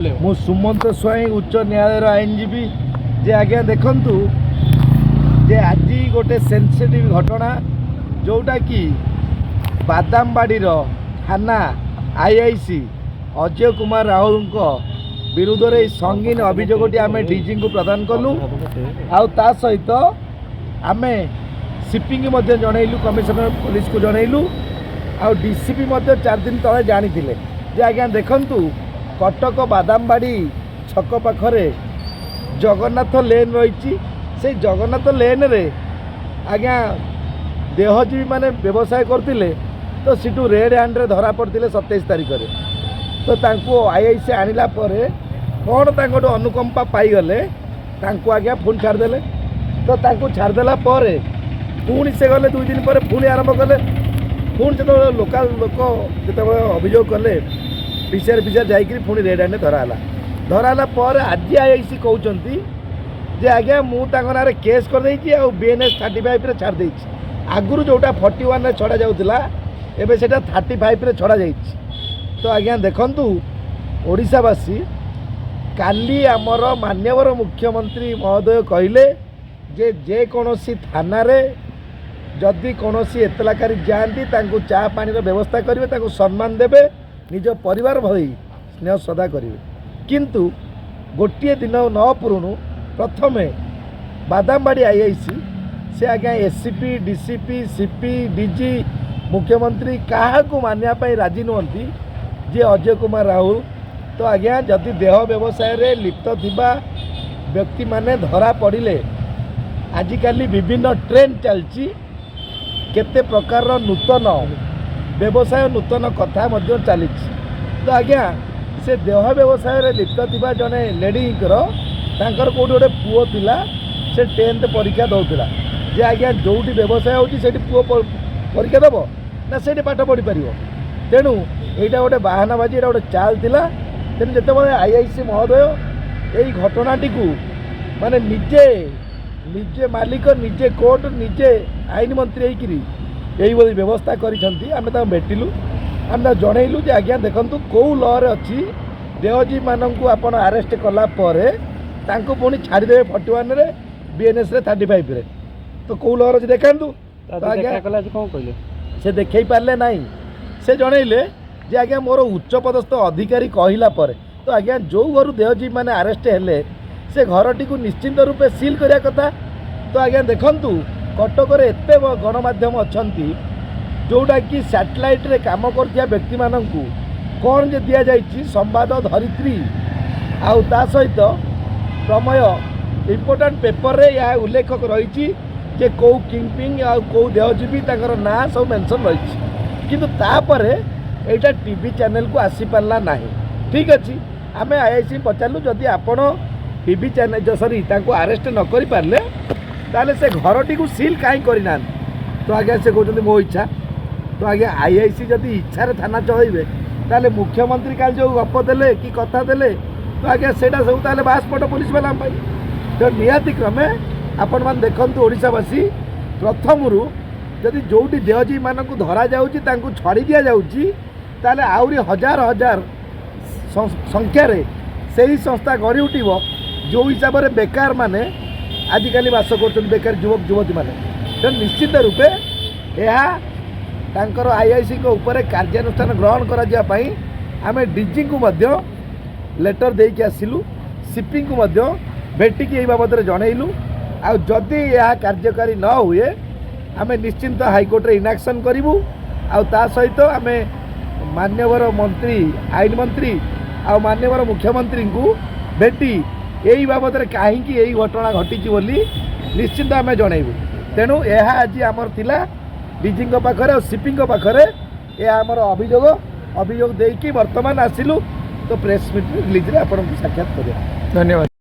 ମୁଁ ସୁମନ୍ତ ସ୍ୱାଇଁ, ଉଚ୍ଚ ନ୍ୟାୟାଳୟର ଆଇନଜୀବୀ। ଯେ ଆଜ୍ଞା ଦେଖନ୍ତୁ ଯେ ଆଜି ଗୋଟେ ସେନ୍ସିଟିଭ୍ ଘଟଣା, ଯେଉଁଟାକି ବାଦାମବାଡ଼ିର ଥାନା ଆଇଆଇସି ଅଜୟ କୁମାର ରାଉଳଙ୍କ ବିରୁଦ୍ଧରେ ଏହି ସଙ୍ଗୀନ ଅଭିଯୋଗଟି ଆମେ ଡିଜିଙ୍କୁ ପ୍ରଦାନ କଲୁ। ଆଉ ତା ସହିତ ଆମେ ସିପିଙ୍କୁ ମଧ୍ୟ ଜଣେଇଲୁ, କମିଶନର ପୋଲିସକୁ ଜଣେଇଲୁ ଆଉ ଡିସିପି ମଧ୍ୟ 4 ଦିନ ତଳେ ଜାଣିଥିଲେ। ଯେ ଆଜ୍ଞା ଦେଖନ୍ତୁ, କଟକ ବାଦାମବାଡ଼ି ଛକ ପାଖରେ ଜଗନ୍ନାଥ ଲେନ୍ ରହିଛି। ସେଇ ଜଗନ୍ନାଥ ଲେନ୍ରେ ଆଜ୍ଞା ଦେହଜୀବୀମାନେ ବ୍ୟବସାୟ କରୁଥିଲେ। ତ ସେଠୁ ରେଡ୍ ହ୍ୟାଣ୍ଡରେ ଧରା ପଡ଼ିଥିଲେ 27 ତାରିଖରେ। ତ ତାଙ୍କୁ ଆଇଆଇସି ଆଣିଲା ପରେ କ'ଣ ତାଙ୍କଠୁ ଅନୁକମ୍ପା ପାଇଗଲେ, ତାଙ୍କୁ ଆଜ୍ଞା ପୁଣି ଛାଡ଼ିଦେଲେ। ତ ତାଙ୍କୁ ଛାଡ଼ିଦେଲା ପରେ ପୁଣି ସେ ଗଲେ, 2 ଦିନ ପରେ ପୁଣି ଆରମ୍ଭ କଲେ। ପୁଣି ଯେତେବେଳେ ଲୋକାଲ ଲୋକ ଯେତେବେଳେ ଅଭିଯୋଗ କଲେ, ପିସିଆର ଫିସିଆର ଯାଇକରି ପୁଣି ରେଡ୍ ହ୍ୟାଣ୍ଡରେ ଧରା ହେଲା। ଧରା ହେଲା ପରେ ଆଜି ଆଇଆଇସି କହୁଛନ୍ତି ଯେ ଆଜ୍ଞା ମୁଁ ତାଙ୍କ ନାଁରେ କେସ୍ କରିଦେଇଛି ଆଉ ବିଏନ୍ଏସ୍ 35ରେ ଛାଡ଼ି ଦେଇଛି। ଆଗରୁ ଯେଉଁଟା 41ରେ ଛଡ଼ା ଯାଉଥିଲା, ଏବେ ସେଇଟା 35ରେ ଛଡ଼ା ଯାଇଛି। ତ ଆଜ୍ଞା ଦେଖନ୍ତୁ ଓଡ଼ିଶାବାସୀ, କାଲି ଆମର ମାନ୍ୟବର ମୁଖ୍ୟମନ୍ତ୍ରୀ ମହୋଦୟ କହିଲେ ଯେ ଯେକୌଣସି ଥାନାରେ ଯଦି କୌଣସି ଏତଲାକାରୀ ଯାଆନ୍ତି, ତାଙ୍କୁ ଚା ପାଣିର ବ୍ୟବସ୍ଥା କରିବେ, ତାଙ୍କୁ ସମ୍ମାନ ଦେବେ, ନିଜ ପରିବାର ଭଳି ସ୍ନେହ ଶ୍ରଦ୍ଧା କରିବେ। କିନ୍ତୁ ଗୋଟିଏ ଦିନ ନ ପୁରୁଣୁ ପ୍ରଥମେ ବାଦାମବାଡ଼ି ଆଇଆଇସି ସେ ଆଜ୍ଞା ଏସିପି, ଡିସିପି, ସିପି, ଡିଜି, ମୁଖ୍ୟମନ୍ତ୍ରୀ କାହାକୁ ମାନିବା ପାଇଁ ରାଜି ନୁହନ୍ତି ଯେ ଅଜୟ କୁମାର ରାଉଳ। ତ ଆଜ୍ଞା ଯଦି ଦେହ ବ୍ୟବସାୟରେ ଲିପ୍ତ ଥିବା ବ୍ୟକ୍ତିମାନେ ଧରା ପଡ଼ିଲେ, ଆଜିକାଲି ବିଭିନ୍ନ ଟ୍ରେଣ୍ଡ ଚାଲିଛି, କେତେ ପ୍ରକାରର ନୂତନ ବ୍ୟବସାୟ, ନୂତନ କଥା ମଧ୍ୟ ଚାଲିଛି। ତ ଆଜ୍ଞା ସେ ଦେହ ବ୍ୟବସାୟରେ ଲିପ୍ତ ଥିବା ଜଣେ ଲେଡ଼ିଙ୍କର, ତାଙ୍କର କେଉଁଠି ଗୋଟେ ପୁଅ ଥିଲା, ସେ 10th ପରୀକ୍ଷା ଦେଉଥିଲା। ଯେ ଆଜ୍ଞା ଯେଉଁଠି ବ୍ୟବସାୟ ହେଉଛି, ସେଇଠି ପୁଅ ପରୀକ୍ଷା ଦେବ ନା ସେଇଠି ପାଠ ପଢ଼ିପାରିବ? ତେଣୁ ଏଇଟା ଗୋଟେ ବାହାନାବାଜି, ଏଇଟା ଗୋଟେ ଚାଲ ଥିଲା। ତେଣୁ ଯେତେବେଳେ ଆଇଆଇସି ମହୋଦୟ ଏଇ ଘଟଣାଟିକୁ ମାନେ ନିଜେ ନିଜେ ମାଲିକ, ନିଜେ କୋର୍ଟ, ନିଜେ ଆଇନ ମନ୍ତ୍ରୀ ହେଇକିରି ଏଇଭଳି ବ୍ୟବସ୍ଥା କରିଛନ୍ତି, ଆମେ ତାଙ୍କୁ ଭେଟିଲୁ। ଆମେ ତାକୁ ଜଣେଇଲୁ ଯେ ଆଜ୍ଞା ଦେଖନ୍ତୁ, କେଉଁ ଲରେ ଅଛି ଦେହଜୀବୀମାନଙ୍କୁ ଆପଣ ଆରେଷ୍ଟ କଲା ପରେ ତାଙ୍କୁ ପୁଣି ଛାଡ଼ିଦେବେ 41ରେ, ବିଏନ୍ଏସ୍ରେ 35ରେ? ତ କେଉଁ ଲରେ ଅଛି ଦେଖାନ୍ତୁ। ତ ଆଜ୍ଞା ଦେଖା କଲେ ଆଜି କ'ଣ କହିଲେ? ସେ ଦେଖେଇ ପାରିଲେ ନାହିଁ। ସେ ଜଣେଇଲେ ଯେ ଆଜ୍ଞା ମୋର ଉଚ୍ଚ ପଦସ୍ଥ ଅଧିକାରୀ କହିଲା ପରେ। ତ ଆଜ୍ଞା ଯେଉଁ ଘରୁ ଦେହଜୀବୀମାନେ ଆରେଷ୍ଟ ହେଲେ, ସେ ଘରଟିକୁ ନିଶ୍ଚିନ୍ତ ରୂପେ ସିଲ୍ କରିବା କଥା। ତ ଆଜ୍ଞା ଦେଖନ୍ତୁ, କଟକରେ ଏତେ ଗଣମାଧ୍ୟମ ଅଛନ୍ତି, ଯେଉଁଟାକି ସ୍ୟାଟେଲାଇଟ୍ରେ କାମ କରୁଥିବା ବ୍ୟକ୍ତିମାନଙ୍କୁ କ'ଣ ଯେ ଦିଆଯାଇଛି, ସମ୍ବାଦ, ଧରିତ୍ରୀ ଆଉ ତା ସହିତ ପ୍ରମେୟ ଇମ୍ପୋର୍ଟାଣ୍ଟ ପେପରରେ ଏହା ଉଲ୍ଲେଖ ରହିଛି ଯେ କେଉଁ କିଙ୍ଗ ପିନ୍ ଆଉ କେଉଁ ଦେହଜୀବୀ, ତାଙ୍କର ନାଁ ସବୁ ମେନସନ୍ ରହିଛି। କିନ୍ତୁ ତାପରେ ଏଇଟା ଟିଭି ଚ୍ୟାନେଲକୁ ଆସିପାରିଲା ନାହିଁ। ଠିକ୍ ଅଛି, ଆମେ ଆଇଆଇସି ପଚାରିଲୁ, ଯଦି ଆପଣ ଟିଭି ଚ୍ୟାନେଲ ସରି ତାଙ୍କୁ ଆରେଷ୍ଟ ନ କରିପାରିଲେ, ତାହେଲେ ସେ ଘରଟିକୁ ସିଲ୍ କାହିଁ କରିନାହାନ୍ତି? ତ ଆଜ୍ଞା ସେ କହୁଛନ୍ତି ମୋ ଇଚ୍ଛା। ତ ଆଜ୍ଞା ଆଇଆଇସି ଯଦି ଇଚ୍ଛାରେ ଥାନା ଚଳାଇବେ, ତାହେଲେ ମୁଖ୍ୟମନ୍ତ୍ରୀ କାଲି ଯେଉଁ ଗପ ଦେଲେ କି କଥା ଦେଲେ, ତ ଆଜ୍ଞା ସେଇଟା ସବୁ ତାହେଲେ ବାସପଟ ପୋଲିସ ବାଲାଙ୍କ ପାଇଁ। ତ ନିହାତି କ୍ରମେ ଆପଣମାନେ ଦେଖନ୍ତୁ ଓଡ଼ିଶାବାସୀ, ପ୍ରଥମରୁ ଯଦି ଯେଉଁଠି ଦେହଜୀବୀମାନଙ୍କୁ ଧରାଯାଉଛି, ତାଙ୍କୁ ଛାଡ଼ି ଦିଆଯାଉଛି, ତାହେଲେ ଆହୁରି ହଜାର ହଜାର ସଂଖ୍ୟାରେ ସେହି ସଂସ୍ଥା ଗଢ଼ି ଉଠିବ। ଯେଉଁ ହିସାବରେ ବେକାରମାନେ ଆଜିକାଲି ବାସ କରୁଛନ୍ତି, ବେକାର ଯୁବକ ଯୁବତୀମାନେ। ତେଣୁ ନିଶ୍ଚିତ ରୂପେ ଏହା ତାଙ୍କର ଆଇଆଇସିଙ୍କ ଉପରେ କାର୍ଯ୍ୟାନୁଷ୍ଠାନ ଗ୍ରହଣ କରାଯିବା ପାଇଁ ଆମେ ଡିଜିଙ୍କୁ ମଧ୍ୟ ଲେଟର୍ ଦେଇକି ଆସିଲୁ, ସିପିଙ୍କୁ ମଧ୍ୟ ଭେଟିକି ଏହି ବାବଦରେ ଜଣେଇଲୁ। ଆଉ ଯଦି ଏହା କାର୍ଯ୍ୟକାରୀ ନ ହୁଏ, ଆମେ ନିଶ୍ଚିନ୍ତ ହାଇକୋର୍ଟରେ ଇନାକ୍ସନ୍ କରିବୁ। ଆଉ ତା ସହିତ ଆମେ ମାନ୍ୟବର ମନ୍ତ୍ରୀ, ଆଇନ ମନ୍ତ୍ରୀ ଆଉ ମାନ୍ୟବର ମୁଖ୍ୟମନ୍ତ୍ରୀଙ୍କୁ ଭେଟି ଏଇ ବାବଦରେ କାହିଁକି ଏଇ ଘଟଣା ଘଟିଛି ବୋଲି ନିଶ୍ଚିନ୍ତ ଆମେ ଜଣେଇବୁ। ତେଣୁ ଏହା ଆଜି ଆମର ଥିଲା ଡିଜିଙ୍କ ପାଖରେ ଆଉ ସିପିଙ୍କ ପାଖରେ ଏହା ଆମର ଅଭିଯୋଗ। ଅଭିଯୋଗ ଦେଇକି ବର୍ତ୍ତମାନ ଆସିଲୁ। ତ ପ୍ରେସ୍ ମିଟ୍ ରିଲିଜ୍ରେ ଆପଣଙ୍କୁ ସାକ୍ଷାତ କରିବା। ଧନ୍ୟବାଦ।